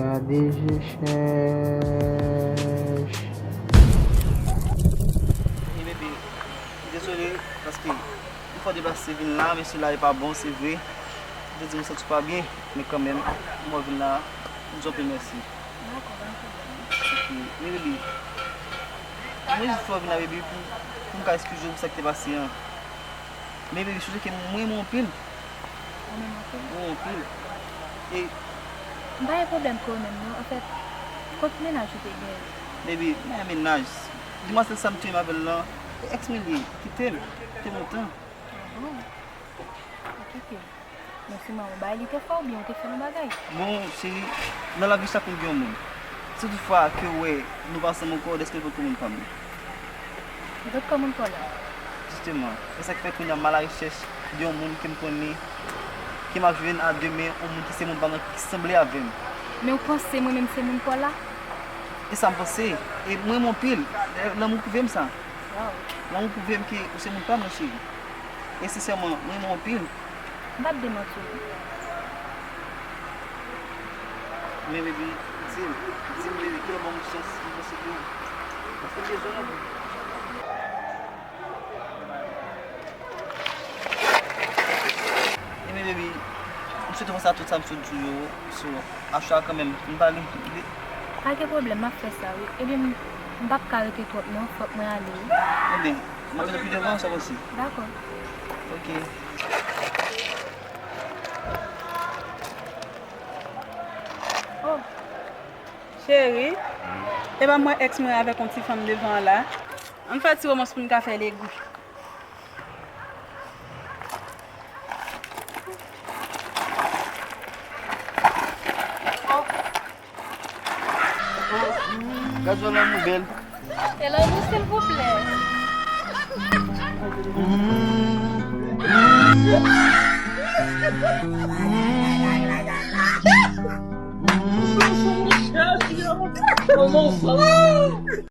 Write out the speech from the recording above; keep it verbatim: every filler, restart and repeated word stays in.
Gade je chèch. E bebe, dezole, paske m fò deplase vin la, men sila e pa bon, se vre. Ou te di m ou santi w pa byen, men kanmenm, m wè w vin la, m di w anpil mèsi. Dakò, pa gen pwoblèm. Ok, men bebe, mwen jis fè w vin la, bebe, pou, pou m ka eskize w pou sa ki te pase an. Men bebe, sonje ke mwen renmen w anpil. Ou renmen m anpil? Ou anpil. E m pa gen pwoblèm ke w menm non. Anfèt, kot mennaj ou te gen? Bebe, m pa gen mennaj. Demwazèl sa m te renmen avè l lan, e èks mwen li ye, li kite m. Kite m lontan. Ah bon? Li kite m. Men sèlman ou bay li te fè oubyen ou te fè l yon bagay? Bon, cheri, nan lavi chak moun gen yon moun. Si toutfwa ke w wè nou pa ansanm ankò, dèske nenpòt moun pa m. Nenpòt kòman pou w la? Jisteman, e sa k fè kounye a m alarechèch de yon moun ke m konnen, ke m ap jwenn a demen, yon moun ki se moun pa m nan, ki sanble avè m. Men ou panse mwen menm se moun pa w la? E sa m panse, e mwen renmen w anpil. Dayè, lanmou pwouve m sa. Waw. Lanmou pwouve m ke ou se moun pa m nan, cheri. E sensèman, mwen renmen w anpil. M p ap demanti w. Men baby, di m, di m baby, kilè w ban m chans, m posib yo. Paske m bezwen w anpil. Ebyen baby, m swete w panse a tout sa m sot di w yo sou achwa kanmenm. M pale. Pa gen pwoblèm, m ap fè sa wi. Ebyen m, m p ap ka rete twòp non, fòk mwen ale wi. Ebyen, m ap vin pi devan, sa posib. Dakò. Ok. Oh. Cheri, e pa m wè èks mwen avèk yon ti fanm devan an la. Ann fè ti womans pou n ka fè legou. Gad jan lanmou bèl. E lanmou, silvouplè. Kòman w fè?